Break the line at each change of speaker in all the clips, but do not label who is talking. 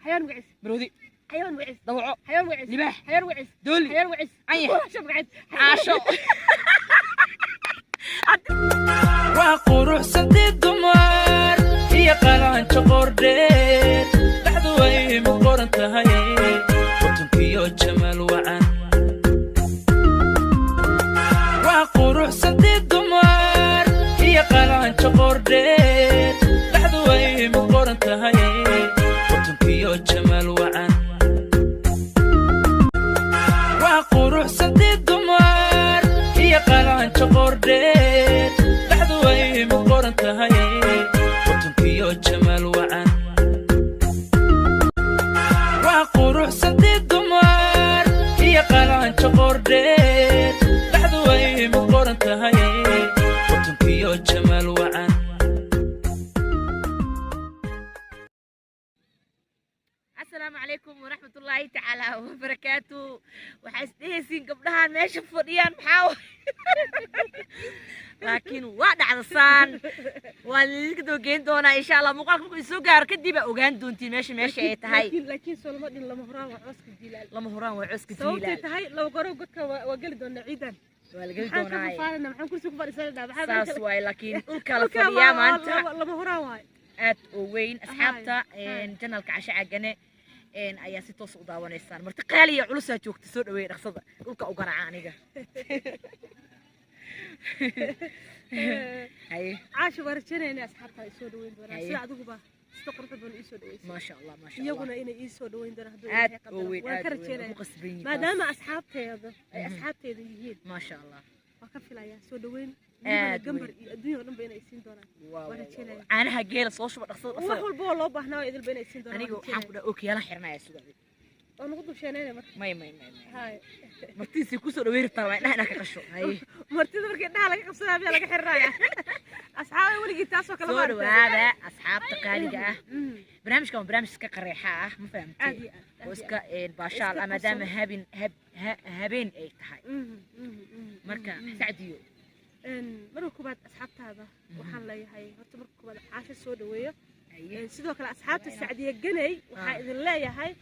Xayawaan magaciis.
Maroodi.
Xayawaan magaciis.
Dawaco.
Xayawaan magaciis.
Libaax.
Xayawaan magaciis.
Dooli.
Xayawaan magaciis.
Anyax.
Caasho magaciis.
Caasho.
Waa quruxsantii dumar iyo qalanjo qordheer, dhexdu way mid qoran tahay, wadankiyo jamaal wacan. Waa quruxsantii dumar iyo qalanjo qordheer, dhexdu way mid qoran tahay, wadankiyo jamaal wacan. Waa quruxsantii dumar iyo qalanjo qordheer, dhexdu way mid qoran tahay, wadankiyo jamaal wacan. Waa quruxsantii dumar iyo qalanjo qordheer, dhexdu way mid qoran tahay, wadankiyo jamaal wacan.
Asalaamu calaykum waraxmatullaahi tacaala wabarakaatu. Waxaa isdhehaysiin gabdhahan meesha fadhiyaan maxaa waay? Laakiin waa dhacdasaan, waa lidinka daba geyn doonaa insha Allah. Muuqaalka markuu isoo gaaro kadib aa ogaan doontiin meesha ay tahay.
Laakiin soo lama dhin lama huraan waa cooska jiilaal.
Lama huraan waa cooska
sababtay
jiilaal.
Tahay laba goro godka waa geli doonaa ciidan.
Waa la geli
maxaan ka
doonaa.
fafaaranaa? Maxaan kursi ku fadhiisanaa? Maxaa
saas
meesha-
waay, laakiin dhulka la
dhulka
fadhiyaa maanta.
Lama huraan waay.
Aad oo weyn asxaabta
Haye.
Janalka Casho Cagane ayaa si toos u daawanaysaan. Marti qaaliya culusaa joogta, soo dhaweeya dhaqsada, dhulka u garaaca aniga. Haye.
Caasha, waa rajaynayna asxaabta ay soo dhaweyn doonaan.
Haye.
Sida adiguba sida quruxda badan ii soo dhaweysay,
maasha Allah, maasha Allah,
iyaguna inay ii soo dhaweyn doonaan hadduu
aad
Ilaahay
oo
qadaro.
weyn.
Waan
Aad
ka
oo weyn
rajaynaya
ku qasban yihiin.
Maadaama asxaabteeda ay asxaabteeda yihiin.
Maasha Allah.
Waa ka filayaa soo dhaweyn
Aad
welibana gambar
weyn.
iyo adduunya oo dhan ba inay siin doonaan.
Waa
waan rajaynaya.
Caanaha geela soo shuba dhaqsada.
Wax
Dhaqsada.
walba oo loo baahnaa oo idilba inay siin doonaan.
Aniga
waan
waxaan ku
rajaynaya.
dhaha okiyaalan xiranaya suga.
Waa nagu dulsheenayna marka.
May, may, may, may.
Haye.
Martiisii kusoo dhaweyn rabtaa, waa indhaha inaa ka qasho. Haye.
Martida markii indhaha laga qabsanaya miyaa laga xiranaya? Asxaabay, weligii taasoo kale
Soo
ma aragtay.
dhawaada asxaabta qaaliga ah. Barnaamijkan waa barnaamij iska qareexa ah, ma
Aad
fahamtay?
iyo aad, aad
Oo
iyo
iska baashaal
iska
ah, maadaama
qarsoon.
habeen habeen ay tahay. Marka Sacdiyo.
Marka koobaad asxaabtaada waxaan leeyahay, horta marka koobaad Caasho soo dhaweeyo.
Haye.
Sidoo kale asxaabta Sacdiye Ganay waxaa idin leeyahay,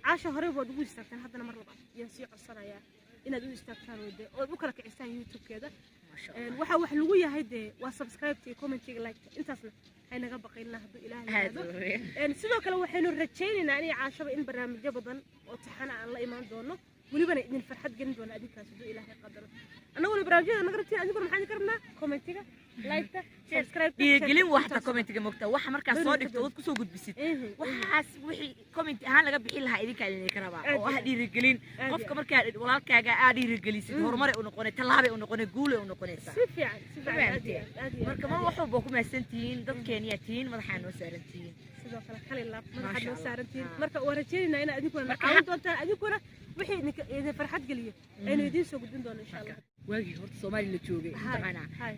Caasho horey waad ugu istaagtaan, haddana mar labaad ayaan sii codsanayaa inaad u istaagtaan oo dee ood u kala kicisaan YouTube-keeda.
Maasha Allah.
Waxa wax lagu yahay dee waa subscribe iyo commentiga, like, intaasna haynaga baqaylina hadduu Ilaahay
Aad
yiraahdo.
oo weyn.
Sidoo kale waxaynu rajaynaynaa inay Caashaba in barnaamijyo badan oo taxana aan la imaan doono, welibana idin farxad gelin doona adinkaas hadduu Ilaahay qadaro. Annaguna barnaamijyada naga rabtiin, adinkuna maxaan idin ka rabnaa? Commentiga, like-ta, subscribe.
Dhiirigelin waa xataa commentiga, mogta waxa markaa soo
Beri
dhigto
kadib.
Dad kusoo gudbisid waxaas, wixii comment ahaan laga bixin lahaa idinkaa idinka rabaa
Aad
oo ah
iyo aad.
dhiirigelin.
Aad
Qofka
iyo
markaa walaalkaaga aad dhiirigelisid, horumaray u noqonay, tallaabay u noqonay, guulay u noqonaysaa.
Si fiican, si fiican, aad iyo aad, aad iyo aad,
Marka mar
aad iyo
wax walba ku mahadsan tihiin, dadkeeniyaa tihiin, madaxaa noo saaran tihiin.
Sidoo kale kali laab madaxaad
Maasha
noo
Allah.
saarantihiin. Marka waan rajaynaynaa inaad idinkuna na
Marka
caawin doontaan, adinkuna wixii idin farxad geliyo aynu idiin soo gudbin doono insha Allah.
Waagii horta Soomaaliya la joogay, mataqaanaa,
Hay.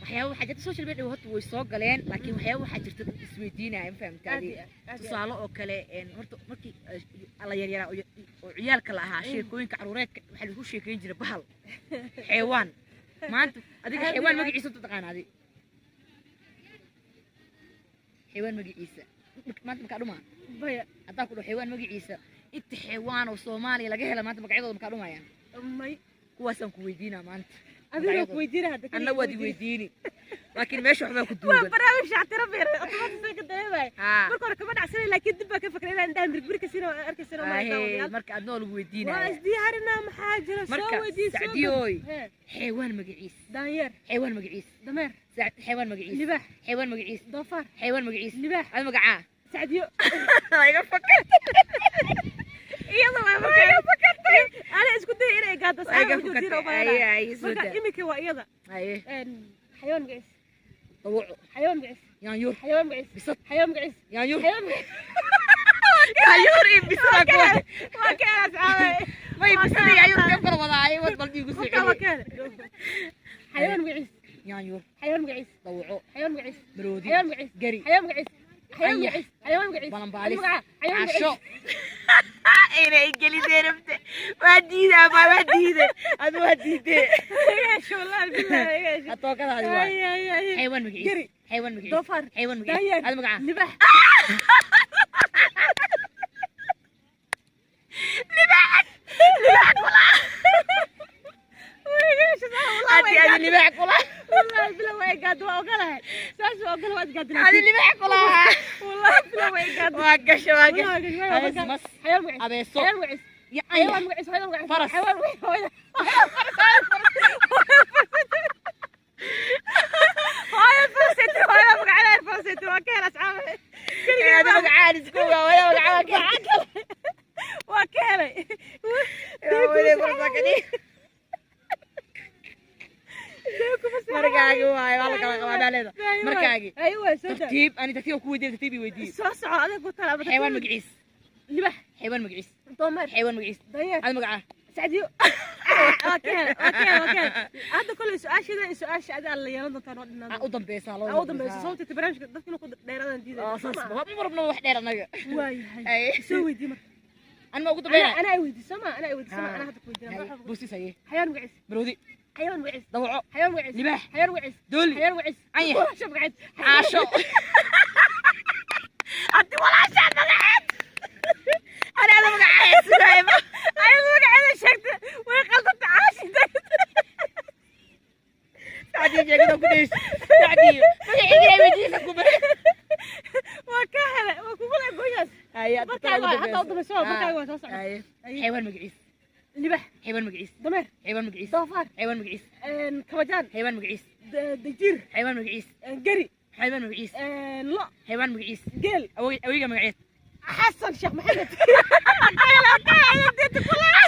waxyaaba waxaa jirta social media horta way soo galeen, laakiin waxyaaba waxaa jirta dad isweydiinaya, ma fahamta?
Aad
Adiga?
iyo aad, aad iyo aad.
Tusaale oo kale, horta markii la yaryaraa oo ciyaalka la ahaa, sheekooyinka caruureedka waxaa lagu sheekeyn jiray bahal xeewaan. Maanta adiga
Aad iyo
xeewaan
aad.
magaciisa inta taqaana adi? Xeewaan magaciisa maanta makaa dhumaa?
Baya.
Haddaan ku dhaho xeewaan magaciisa, inta xeewaan oo Soomaaliya laga hela maanta magacyadooda makaa dhumayaan?
May.
Kuwaasaan ku weydiinaa maanta.
Adigoo ku weydiina hadda.
Anna waad i weydiini, laakiin meesha waxbaa ku
waa
duugan.
Barnaamij shactiro beer otomaatig ka dareemay.
Haa.
Marka hore kama dhacsanay, laakiin dib baa ka fikray inaan indhaha mirgbir ka siina arkaysana ma.
Ahee, marka adnoo lagu
waa
weydiinaya.
Isdiyaarinaa, maxaa jira? Soo
Marka,
weydii, soo
Sacdiyooy.
Hee.
Xeewaan magaciis.
Daanyeer.
Xeewaan magaciis.
Dameer.
Xeewaan magaciis.
Libaax.
Xeewaan magaciis.
Doofaar.
Xeewaan magaciis.
Libaax.
Ad magacaa?
Sacdiyo.
Iga fakar.
Iyada waa marka ana isku day inay gaado.
Waa iga
saxaab joogtiin oo
fakatay.
badanaa.
Aye, aye, soo
marka
daa.
Iminka waa iyada.
Haye.
Xayawaan magaciis.
Dawaco.
Xayawaan magaciis.
Yaanyuur.
Xayawaan magaciis.
Bisad.
Xayawaan magaciis.
Yaanyuur.
Xayawaan magaciis.
Yaanyuur iyo bisad kuwa.
Waa keen asxaabay.
May, bisad iyo yaanyuur kee kala wadaaye? Wad bal iigu soo
Qofka waa
celi.
keen. Xayawaan magaciis.
Yaanyuur.
Xayawaan magaciis.
Dawaco.
Xayawaan magaciis.
Maroodi.
Xayawaan magaciis.
Gari.
Xayawaan magaciis. Xayawaan
Anyax.
magaciis. Xayawaan magaciis.
Balanbaalis.
Magaca xayawaan
Casho.
magaciis.
Inay gelisay rabte waa diidaa, ma waa diiday, adu waa diidee.
Iga hesho, wallaahi billahi iga hesho.
Atookadaadi waa.
Ay, ay, ay.
Xayawaan magaciis.
Gari.
Xayawaan magaciis.
Doofaar.
Xayawaan magaciis.
Daanyeer.
Adu magacaa?
Libaax. Gaad waa ogolahay, su-aasha waa ogolahay, waad gaadin.
Adi libax kulaha.
Wallahi bila way gaadin.
Waa gasha, waa gasha.
Wallahi gashay.
Mas.
Xayawaan magaciis.
Abeeso.
Xayawaan magaciis.
Ya.
Xayawaan magaciis, xayawaan magaciis.
Faras.
Xayawaan magaciis. Hooyo farasayt, hooyo magaceeda farasayt, waa ka hel asxaabe.
Adi magacaan isku ogaa, wala magacaa ka.
Waa ka helay.
Wala farasa kani. Markaagi waaye, waa la kala qabaa baa leeda. Markaagi.
Aywa, soo daa.
Tartiib, ani tartiib ku weydiiyey, tartiib i weydiiyey.
Soo soco, adiga ku talaaba.
Xayawaan magaciis.
Libax.
Xayawaan magaciis.
Doomaar.
Xayawaan magaciis.
Dayeer.
Adi magacaa.
Sacdiyo, waa ka helay, waa ka helay, waa ka helay. Hadda kolley su-aasheeda iyo su-aasha adiga la yeelan doontaan oo dhinaan
U dambeysa loo.
Aa u dambeyso, sababta barnaamijka dadka inuu ku dheeraadaan diidaya.
Saas ma rabno wax dheer anaga.
Waayahay.
Ay.
Soo weydii marka.
Ani ma ugu dambeynaa.
Ana ay weydiiso ma ana ay weydiiso ma ana hadda ku weydiina.
Buusis haye.
Xayawaan magaciis.
Maroodi.
Xayawaan magaciis.
Dawaco.
Xayawaan magaciis.
Libaax.
Xayawaan magaciis.
Dooli.
Xayawaan magaciis.
Anyax.
Walaasha magaciis.
Caasho. Haddi walaashaa magaceed. Ani ada magaceed sugaayba.
Ayada magaceeda sheegtay, way qaldantay caashi.
Sacdii sheegada ku dhays. Sacdii magaceyga ay weydiisa ku bare.
Waa ka helay, waa kugu le goyaas.
Haye.
Markaaga waa hadda u dambayso, markaaga waa soo socda.
Haye. Xayawaan magaciis.
Libax.
Xayawaan magaciis.
Dameer.
Xayawaan magaciis.
Doofaar.
Xayawaan magaciis.
Kabajaan.
Xayawaan magaciis.
Dajiir.
Xayawaan magaciis.
Geri.
Xayawaan magaciis.
Lo.
Xayawaan magaciis.
Geel.
Awowga magaciis.
Xasan Sheekh Maxamed.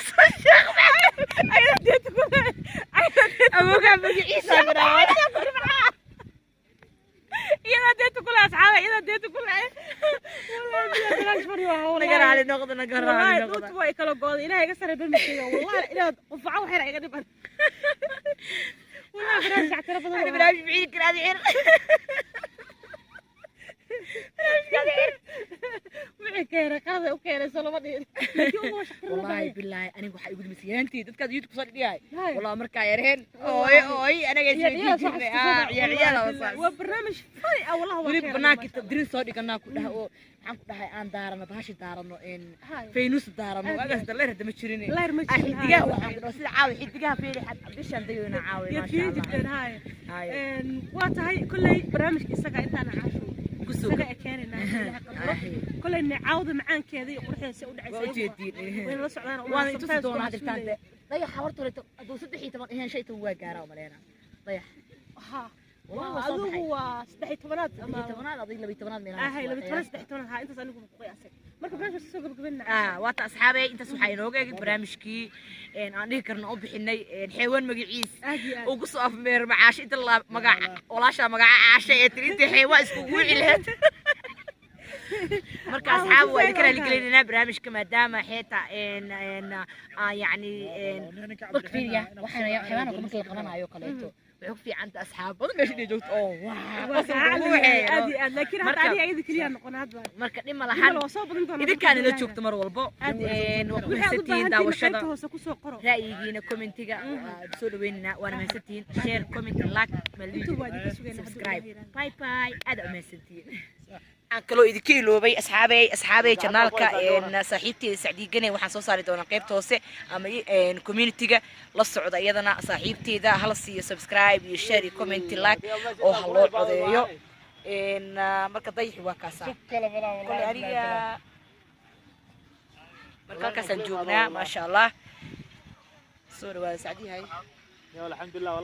Xasan Sheekh Maxamed.
Awowga magaciisa.
Iyadaa deeta kule asxaaba, iyadaa deeta kule.
Naga raali noqdo, naga raali
والله
noqdo.
Dhuut way kala gooday. Ilaahay iga sare barmishayga, wallahi inaad qufaco waxyar iga dhiban. Wallahi barnaamij shactiro badan.
أنا برنامج بعيد كل هذه عير.
Wixii keenay qalad u keenay soo lama dhihin, laakiin ugu shactiro.
والله بالله أنا waxaa igu dhimisay yaraantii dadkaad YouTube soo dhigay.
Hay.
والله markaa yareen ooy ooy anaga
ciyaal
isweydiin
soo
jirnay
xasuusta.
Ciyaal ciyaal oo saas.
Waa barnaamij funny ah wallahi, waa
Weli
keenay,
banaanka
masha Allah.
dirin soo dhiganaa ku dhaha oo maxaan ku dhahay aan daarano bahashi daarano in
Hay.
faynuus daarano.
Aad iyo
waagaas daleer hadda ma jirin.
Leer ma jirin, hay.
Xidigaha waxaan ku dhahay sida caawi xidigaha fiiri xad bishaan dayona caawi.
Yaad
maasha
fiirin
Allah.
jirteen, hay.
Hay.
Waa tahay kolley barnaamijka isaga intaana caasho
Ku soo
isaga keenaynaa Ilaahay qadaro. Kolley necaawda macaankeeda iyo quruxdeeda si u dhacaysa
Waa ujeediin.
wayna la socdaan.
Waana itusi doonaa hadda dayaxa horta hore hadduu 13 ahayn 15 waa gaaraa umaleynaa dayax.
Ha.
Wallahi waa soo baxay.
Adigu waa 13aad ama
13aad, adiga 12aad meelahaas.
Ahay, 12, 13aad, ha, intaas anigu ku qiyaasay. Marka barnaamijka soo gabagabeynaa.
Waata asxaabey, intaas waxaa inooga eegay barnaamijkii aan dhihi karno u bixinay xeewaan magaciis.
Aad iyo aad.
Uu kusoo afmeer macaasho inta la magaca walaasha magaca caasha ee tiri intii xeewaan iskugu wici lahayd. Marka asxaab waa idinka raaligelinaynaa barnaamijka maadaama xeeta aan yacni marka fiiriya waxaan xayawaanka marka la qabanayo kaleeto waxay ku fiican tahay asxaab badan meesha inay joogto oo waa
Waa
qosolka ugu
aad
waxeeyo.
iyo aad, laakiin hadda aniga ayada keliya noqon hadda.
Marka dhib ma
Dhib
lahan.
waa soo badan doonaa.
Idinkaana la joogto mar walbo.
Aad iyo aad.
Waa ku
Wixii aad u
mahadsantihiin
baahantihiin
daawashada.
qaybta hoose kusoo qoro.
Ra'yigiina commentiga waa soo dhaweynaynaa, waana mahadsantihiin. Share, comment, like.
Intuu waa idinka sugaynaa hadduu
Subscribe.
Ilaahay yiraahdo.
Bye bye, aad u mahadsantihiin. Waxaan kaloo idinka iloobay asxaabey, asxaabey janaalka saaxiibteeda Sacdiigane waxaan soo saari doonaa qaybta hoose ama community-ga la socda. Iyadana saaxiibteeda hala siiyo subscribe iyo share iyo comment, like oo ha loo codeeyo. Marka dayaxi waa kaasaa koley aniga. Marka halkaasaan joognaa, maasha Allah. Soo dhawaada Sacdiyahay.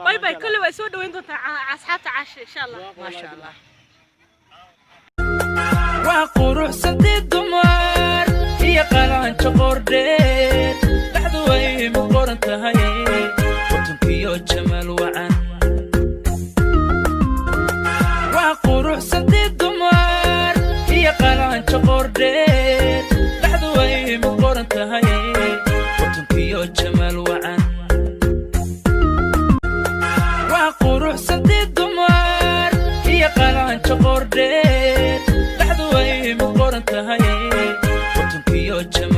Bye bye. Kolley waa soo dhaweyn doontaa asxaabta caasha insha Allah.
Maasha Allah.
Waa quruxsantii dumar iyo qalanjo qordheer, dhacdu way mid qoran tahay wadankiyo jamaal wacan. Waa quruxsantii dumar iyo qalanjo qordheer, dhacdu way mid qoran tahay wadankiyo jamaal wacan. Waa quruxsantii dumar iyo qalanjo qordheer, dhacdu way mid qoran tahay wadankiyo jamaal.